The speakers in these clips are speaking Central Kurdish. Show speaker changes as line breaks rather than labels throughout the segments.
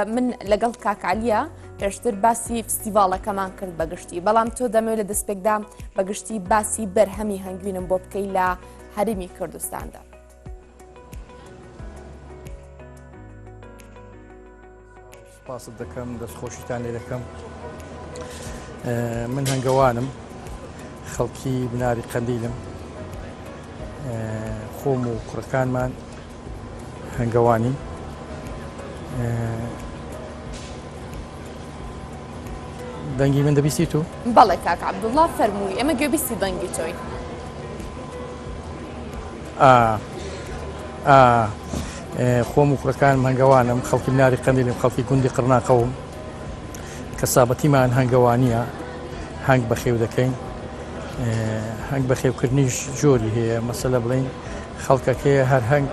من لەگەڵ کاک عەلیە پێشتر باسی فستیڤاڵەکەمان کرد بەگشتی بەڵام تۆ دەمەوێت لە دەستپێکدا بەگشتی باسی بەرهەمی هەنگوینم بۆ بکەی لە هەرێمی کوردستاندا.
سپاست دەکەم دەستخۆشیتان لێ دەکەم من هەنگەوانم خەڵکی بناری قەندیلم خۆم و کوڕەکانمان هەنگەوانی دەنگی من دەبیستی تو؟
بەڵێ کاک عەبدوڵڵا فەرمووی ئێمە گوێبیستی دەنگی تۆین.
خۆم و کوڕەکانم هەنگەوانم خەڵکی بناری قەندیلم خەڵکی گوندی قڕناقەوم کەسابەتیمان هەنگەوانیە هەنگ بەخێو دەکەین هەنگ بەخێوکردنیش جۆری هەیە مەسەلە بڵین خەڵکەکەیە هەر هەنگ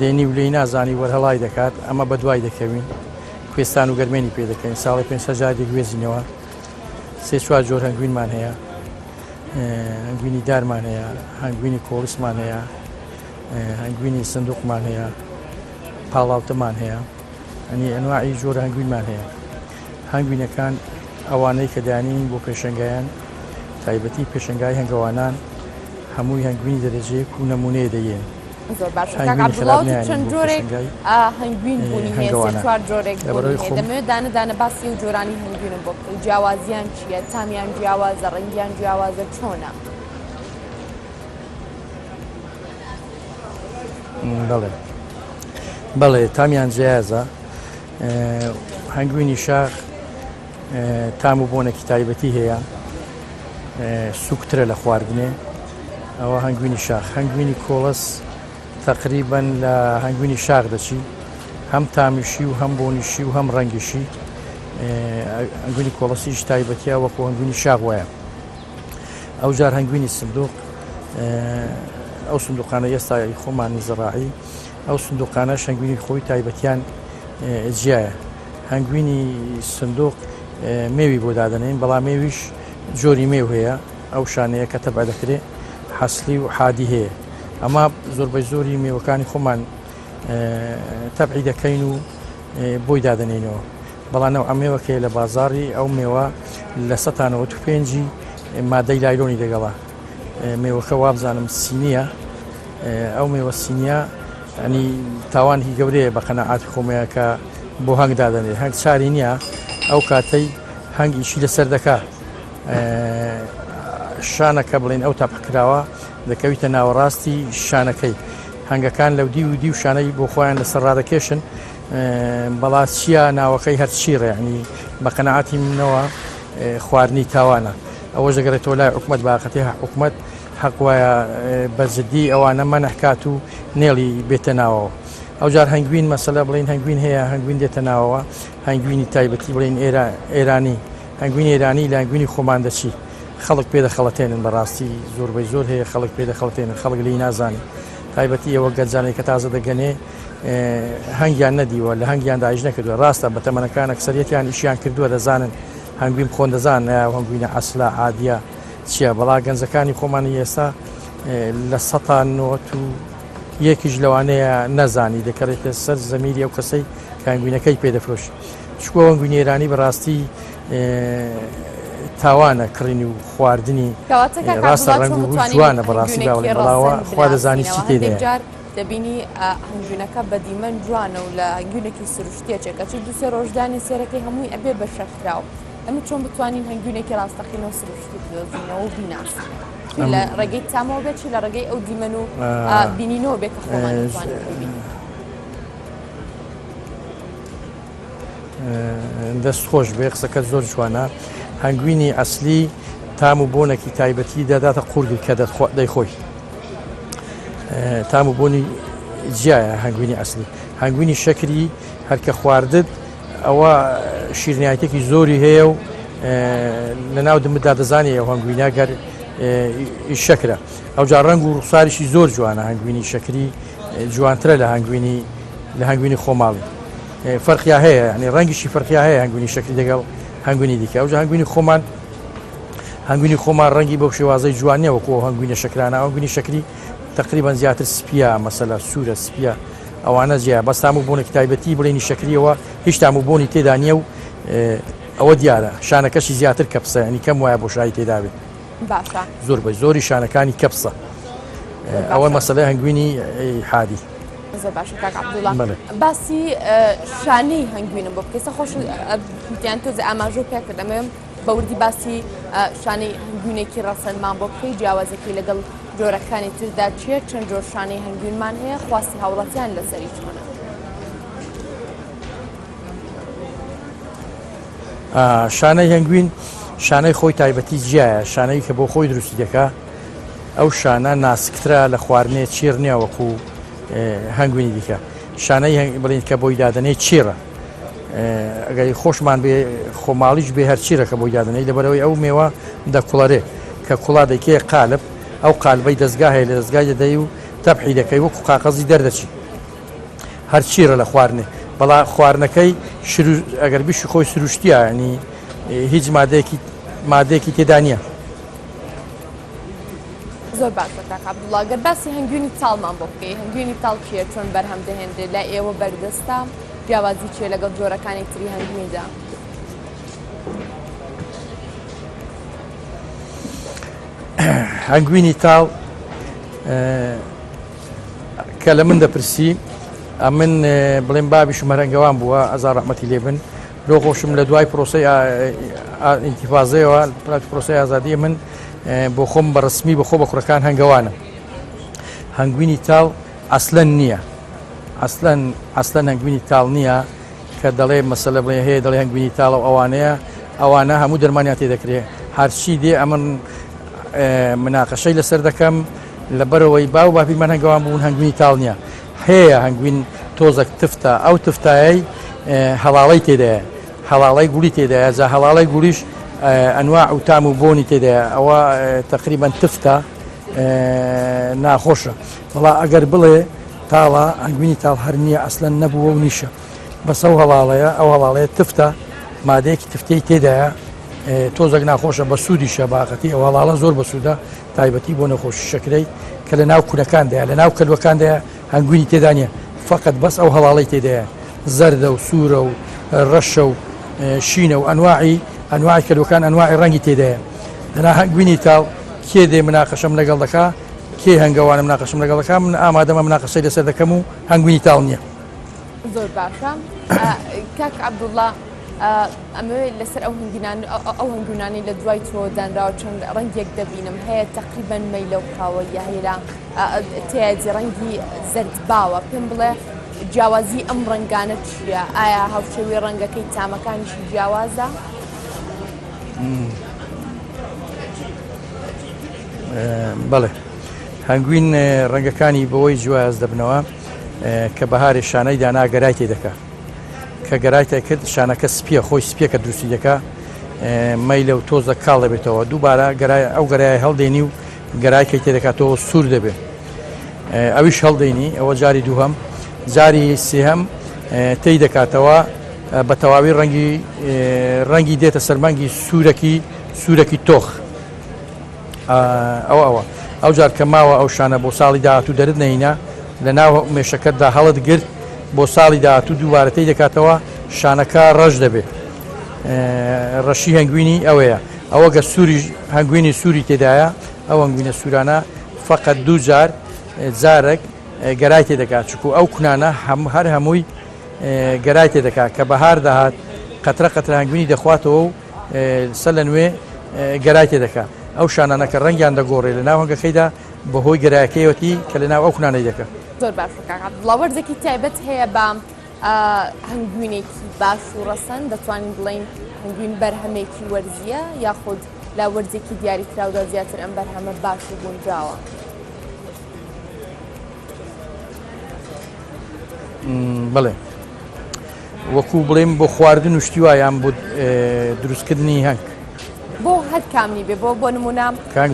دێنی و لێی نازانی وەرهەڵای دەکات ئەمە بە دوای دەکەوین کوێستان و گەرمێنی پێ دەکەین ساڵی پێ جار دەگوێزینەوە سێ چوار جۆر هەنگوینمان هەیە هەنگوینی دارمان هەیە هەنگوینی کۆڵیسمان هەیە هەنگوینی سندوقمان هەیە پاڵاوتەمان هەیە ئەنی ئەنواعی جۆر هەنگوینمان هەیە هەنگوینەکان ئەوانەی کە دانین بۆ پێشەنگایان تایبەتی پێشەنگای هەنگەوانان هەمووی هەنگوینی دەرەجەیەک و نمونەیە دەیێن.
زۆر باشە کاک عەبدوڵڵا وتت چەند جۆرێک هەنگوین بوونی هەیە سێ چوار جۆرێک بوونی هەیە دەمەوێت دانە دانە باسی و جۆرانی هەنگوینم بۆ بکەی جیاوازیان چییە تامیان جیاوازە ڕەنگیان جیاوازە چۆنە؟
بەڵێ بەڵێ تامیان جیازە هەنگوینی شاخ تام و بۆنێکی تایبەتی هەیە سوکترە لە خواردنێ ئەوە هەنگوینی شاخ هەنگوینی کۆڵەس تقریبن لە هەنگوینی شاخ دەچی هەم تامیشی و هەم بۆنیشی و هەم ڕەنگیشی هەنگوینی کۆڵەسیش تایبەتە وەکو هەنگوینی شاخ وایە ئەو جار هەنگوینی سندوق ئەو سندوقانە ئێستا خۆمانی زراعی ئەو سندوقانەش هەنگوینی خۆی تایبەتیان جیایە. هەنگوینی سندوق مێوی بۆ دادەنێین، بەڵام مێویش جۆری مێو هەیە، ئەو شانەیە کە تەبع دەکرێ حەسلی و حادی هەیە. ئەمە زۆربەی زۆری مێوەکانی خۆمان تەبعی دەکەین و بۆی دادەنێینەوە. بەڵام نەوعە مێوەکەیە لە بازاڕی ئەو مێوە لە سەتانەوە تو پێنجی مادەی لایلۆنی دەگەڵە. مێوەکە وابزانم سینیە ئەو مێوە سینیە ینی تاوانێکی گەورەیە بە قەنەعاتی خۆمەیە کە بۆ هەنگ دادەنێت هەنگ چاری نییە ئەو کاتەی هەنگ ئیشی لەسەر دەکا شانەکە بڵین ئەو تاپکراوە دەکەویتە ناوەڕاستی شانەکەی هەنگەکان لەو دی و دی و شانەی بۆ خۆیان لەسەر ڕادەکێشن بەڵا چییە ناوەکەی هەرچی ڕێعنی بە قەنەعاتی منەوە خواردنی تاوانە ئەوەش دەگەڕێتەوە لای حکومەت باقەتی حکومەت حەق وایە بە جدی ئەوانە مەنع کات و نێڵی بێتە ناوەوە ئەوجار هەنگوین مەسەلە بڵین هەنگوین هەیە هەنگوین دێتە ناوەوە هەنگوینی تایبەتی بڵین ئێرانی هەنگوین ئێرانی لە هەنگوینی خۆمان دەچی خەڵک پێ دەخەڵەتێنن بەڕاستی زۆربەی زۆر هەیە خەڵک پێ دەخەڵتێنن خەڵک لی نازانێ تایبەتی ئەوە گەنجانێک کە تازە دەگەنێ هەنگیان نەدیوە لە هەنگیان دایش نەکردووە ڕاستە بە تەمەنەکان ئەکسەریەتیان ئیشیان کردووە دەزانن هەنگوین بخۆن دەزانن ئایا ئەو هەنگوینە عەسلە عادیە چییە بەڵا گەنجەکانی خۆمانی ئێستا لە سەتا نۆت و یەکیش لەوانەیە نەزانی دەکەڕێتە سەر زەمیری ئەو کەسەی کە هەنگوینەکەی پێ دەفرۆشی چکۆ هەنگوینی ئێرانی بەڕاستی تاوانە کڕینی و خواردنی ڕاستە ڕەنگ و جوانە بەڕاستی باڵێ بەڵاوە خوا دەزانی چی تێدایە.
دەبینی هەنگوینەکە بە دیمەن جوانە و لە هەنگوینێکی سروشتیە چێ کەچی دوسێ ڕۆژدانی سێرەکەی هەمووی ئەبێ بە شەکراو ئەمە چۆن بتوانین هەنگوینێکی ڕاستەقینە و سروشتی بدۆزینەوە و بیناسینەوە لە ڕێگەی تامەوە بێت چی لە ڕێگەی ئەو دیمەن و بینینەوە بێت کە خۆمان بتوانین ببینین.
دەست خۆش بێ قسەکەت زۆر جوانە هەنگوینی ئەسلی تام و بۆنێکی تایبەتی دەداتە قورگی کە دەیخۆی تام و بۆنی جیایە هەنگوینی ئەسلی هەنگوینی شەکری هەرکە خواردت ئەوە شیرنیایتێکی زۆری هەیە و لە ناو دمتدا دەزانانی ئەو هەنگوینە گەر شەکرە ئەوجا ڕەنگ و ڕوخساریشی زۆر جوانە هەنگوینی شەکری جوانترە لە هەنگوینی لە هەنگوینی خۆماڵی فەرقیا هەیە ینی ڕەنگیشی فەرقیا هەیە هەنگوینی شەکری دەگەڵ هەنگوینی دیکە ئەوجا هەنگوینی خۆمان هەنگوینی خۆمان ڕەنگی بەو شێوازەی جوان نیە وەکو ئەو هەنگوینە شەکرانە ئەو هەنگوینی شەکری تقریبا زیاتر سپیە مەسەلە سوورە سپیە ئەوانە جیا بەس تام و بۆنێکی تایبەتی بڵێنی شەکریەوە هیچ تام و بۆنی تێدا نییە و ئەوە دیارە شانەکەشی زیاتر کەپسە ینی کەم وایە بۆشایی تێدا بێت.
باشە.
زۆر بە زۆری شانەکانی کەپسە. ئەوە مەسەلەی هەنگوینی حادی.
زۆر باشە کاک عەبدوڵا باسی شانەی هەنگوینم بۆ بکەیسە خۆش یان تۆزێ ئاماژە پێ کرد ئەمەوێ بە وردی باسی شانەی هەنگوینێکی ڕەسەنمان بۆ بکەی جیاوازەکەی لەگەڵ جۆرەکانی تردا چییە چەند جۆر شانەی هەنگوینمان هەیە خواستی هاوڵاتیان لەسەری چۆنە؟
شانەی هەنگوین شانەی خۆی تایبەتی جیایە شانەی کە بۆ خۆی دروستی دەکا ئەو شانە ناسکترە لە خواردنێ چیر نییە وەکو هەنگوینی دیکە شانەی بڵین کە بۆی دادەنەی چیرە ئەگەری خۆشمان بێ خۆماڵیش بێ هەر چیرە کە بۆی دادەنەی لەبەرەوەی ئەو مێوە دەکوڵەرێ کە کوڵا دەکێ قالب ئەو قالبەی دەستگا هەیە لە دەستگای دەدەی و تەبحی دەکەی وەکو قاقەزی دەردەچی هەر چیرە لە خواردنێ بەڵا خواردنەکەی ئەگەر بیشی خۆی سروشتیە ینی هیچ مادەیەکی مادەیەکی تێدا نییە.
زۆر باشە کاک عەبدوڵا گەر باسی هەنگوینی تاڵمان بۆ بکەی هەنگوینی تاڵ چییە چۆن بەرهەم دەهێنرێت لای ئێوە بەردەستە جیاوازی چییە لەگەڵ جۆرەکانی تری هەنگویندا؟
هەنگوینی تاڵ کە لە من دەپرسی ئەمن بڵێم بابیشم هەرەنگەوان بووە ئەزار ڕەحمەتی لێ بن لۆ خۆشم لە دوای پرۆسەی ئینتیفازەیەوە پرۆسەی ئازادی من بۆ خۆم بە ڕسمی بەخۆ بە کوڕەکان هەنگەوانم هەنگوینی تاڵ ئەسلەن نییە ئەسلەن ئەسلەن هەنگوینی تاڵ نییە کە دەڵێ مەسەلە بڵێ هەیە دەڵێ هەنگوینی تاڵە و ئەوانەیە ئەوانە هەموو دەرمانیان تێ دەکرێ هەرچی دێ ئەمن مناقەشەی لەسەر دەکەم لەبەرەوەی باو باپیرمان هەنگەوان بوون هەنگوینی تاڵ نییە هەیە هەنگوین تۆزەک تفتە ئەو تفتایەی هەڵاڵەی تێدایە هەڵاڵەی گوڵی تێدایە جا هەڵاڵەی گوڵیش ئەنواع و تام و بۆنی تێدایە ئەوە تقریبان تفتە ناخۆشە بەڵا ئەگەر بڵێ تاڵە هەنگوینی تاڵ هەر نییە ئەسلەن نەبووە و نیشە بەس ئەو هەڵاڵەیە ئەو هەڵاڵەیە تفتە مادەیەکی تفتەی تێدایە تۆزێک ناخۆشە بە سوودیشە باقەتی ئەو هەڵاڵە زۆر بەسوودە تایبەتی بۆ نەخۆشی شەکرەی کە لە ناو کونەکاندایە لە ناو کەلوەکاندایە هەنگوینی تێدا نییە فقط بەس ئەو هەڵاڵەی تێدایە زەردە و سوورە و ڕەشە و شینە و ئەنواعی ئەنواعی کەلوەکان ئەنواعی ڕەنگی تێدایە دەنا هەنگوینی تاڵ کێ دێ مناقەشەم لەگەڵ دەکا کێ هەنگەوانە مناقەشەم لەگەڵ دەکا من ئامادەمە مناقەشەی لەسەر دەکەم و هەنگوینی تاڵ نییە.
زۆر باشە کاک عەبدوڵڵا ئەمەوێت لەسەر ئەو هەنگینان ئەو هەنگونانەی لە دوای تۆ دانراوە چەند ڕەنگێک دەبینم هەیە تقریبا مەیلە و قاوەیە هەیە لە تێدی ڕەنگی زەرد باوە پێم بڵێ جیاوازی ئەم ڕەنگانە چییە ئایا هاوشێوەی ڕەنگەکەی تامەکانیشی جیاوازە؟
بەڵێ هەنگوین ڕەنگەکانی بەوەی جیاواز دەبنەوە کە بەهارێ شانەی دانا گەرای تێ دەکا کە گەرای تێ کرد شانەکە سپیە خۆی سپیە کە دروستی دەکا مەیلە و تۆزە کاڵ دەبێتەوە دووبارە گەرای ئەو گەرای هەڵدێنی و گەرای کەی تێ دەکاتەوە سوور دەبێت ئەویش هەڵدێنی ئەوە جاری دووهەم جاری سێهەم تێی دەکاتەوە بە تەواوی ڕەنگی ڕەنگی دێتە سەرمەنگی سوورەکی سوورەکی تۆخ ئەوە ئەوە ئەو جار کە ماوە ئەو شانە بۆ ساڵی داهاتوو دەرت نەهینا لە ناو مێشەکەتدا هەڵت گرت بۆ ساڵی داهاتوو دووبارە تێی دەکاتەوە شانەکە ڕەش دەبێت ڕەشی هەنگوینی ئەوەیە ئەوە گە سووری هەنگوینی سووری تێدایە ئەو هەنگوینە سوورانە فقط دوو جار جارێک گەرای تێ دەکات چکو ئەو کونانە هەم هەر هەمووی گەرای تێ دەکات کە بەهار دەهات قەترە قەترە هەنگوینی دەخواتەوە و سەر لە نوێ گەرای تێ دەکا. ئەو شانانە کە ڕەنگیان دەگۆڕێ لە ناو هەنگەکەیدا بە هۆی گەرایەکەیەتی کە لە ناو ئەو کونانەی دەکا.
زۆر باشە کاک عەبدوڵا وەرزێکی تایبەت هەیە بە هەنگوینێکی باش و ڕەسەن دەتوانین بڵێین هەنگوین بەرهەمێکی وەرزیە یاخود لە وەرزێکی دیاریکراودا زیاتر ئەم بەرهەمە باش و گونجاوە؟
بەڵێ وەکو بڵێم بۆ خواردن و شتی وا یان بۆ دروستکردنی هەنگ؟
بۆ هەر کامنی بێ بۆ بۆ نمونە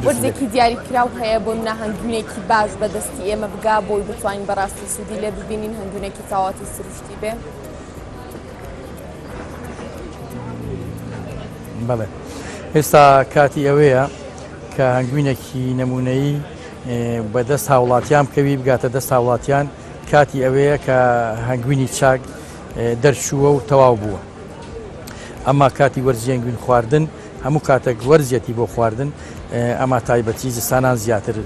وەرزێکی دیاری کراو هەیە بۆ منە هەنگوینێکی باش بەدەستی ئێمە بگا بۆی بتوانین بەڕاستی سوودی لێ ببینین هەنگوینێکی تاواتی سروشتی بێ.
بەڵێ ئێستا کاتی ئەوەیە کە هەنگوینێکی نمونەیی بەدەست هاوڵاتیان بکەوی بگاتە دەست هاوڵاتیان کاتی ئەوەیە کە هەنگوینی چاک. دەرچووە و تەواو بووە. ئەما کاتی وەرزی هەنگوین خواردن هەموو کاتێک وەرزیەتی بۆ خواردن ئەما تایبەتی زستانان زیاتر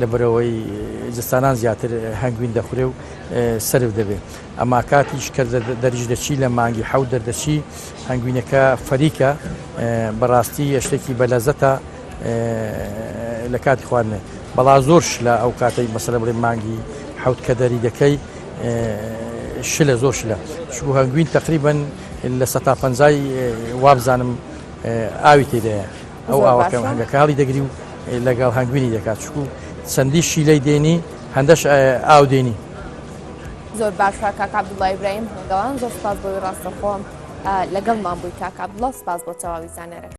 لەبەرەوەی زستانان زیاتر هەنگوین دەخورێ و سەرف دەبێ ئەما کاتیش کە دەریش دەچی لە مانگی حەوت دەردەچی هەنگوینەکە فەریکە بەڕاستی شتێکی بەلەزەتە لە کاتی خواردنێ بەڵا زۆر شلە ئەو کاتەی مەسەلە بڵێ مانگی حوت کە دەری دەکەی شلە زۆر شلە چکو هەنگوین تقریبن لە سەتا پەنجای وابزانم ئاوی تێدایە ئەو ئاوەکە هەنگەکە هەڵی دەگری و لەگەڵ هەنگوینی دەکات چکو چەندی شیلەی دێنی هەندەش ئاو دێنی.
زۆر باشە کاک عەبدوڵڵا ئیبراهیم هەنگەوان زۆر سپاس بۆی ڕاستەخۆم لەگەڵمان بووی کاک عەبدوڵڵا سپاس بۆ تەواوی زانیارەکان.